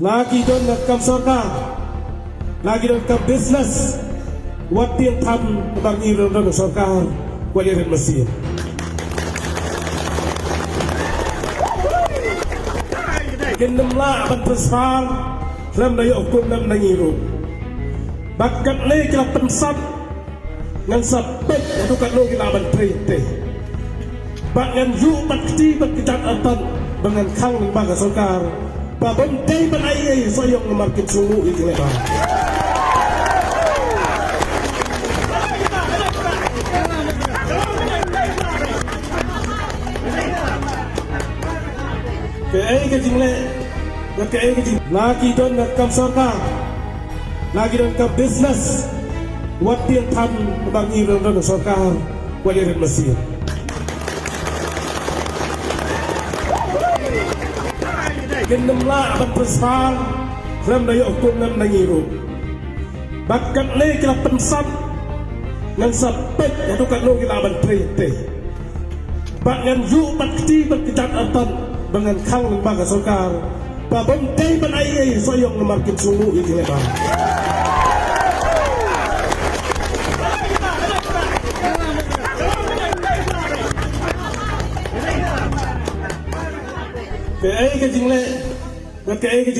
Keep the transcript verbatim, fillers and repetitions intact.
La ki don na kam sorkar, la ki don kam business, wat tieng tham ba ngi don don sorkar, wat ïa rit masi. Kin nym lah ban transfer lem na ïoh hukum lem na ngi ruh. Ba katne ki la pynsat ngan sa peit haduh katno ki lah ban trei te. Ba ngan ïuh bad kti bad kjat artat ba ngan khang lyngba ka sorkar. Ba bym dei ban ai ei soh ïong namar kin sngewmuh ïa ki leh ba. Kaei ka jingleh, kaei ka jing, la ki don na kam sorkar, la ki don kam business, wat tieng tham ba ngi don don sorkar, wat ïa rit masi. Kin nym lah ban transfer lem na ïoh hukum lem na ngi ruh. Ba katne ki la pynsat ngan sa peit haduh katno ki lah ban trei te. Ba ngan ïuh bad kti bad kjat artat ba ngan khang lyngba ka sorkar. Ba bym dei ban ai ei soh ïong namar kin sngewmuh ïa ki leh ba. Kaei ka jingleh, kaei ka jing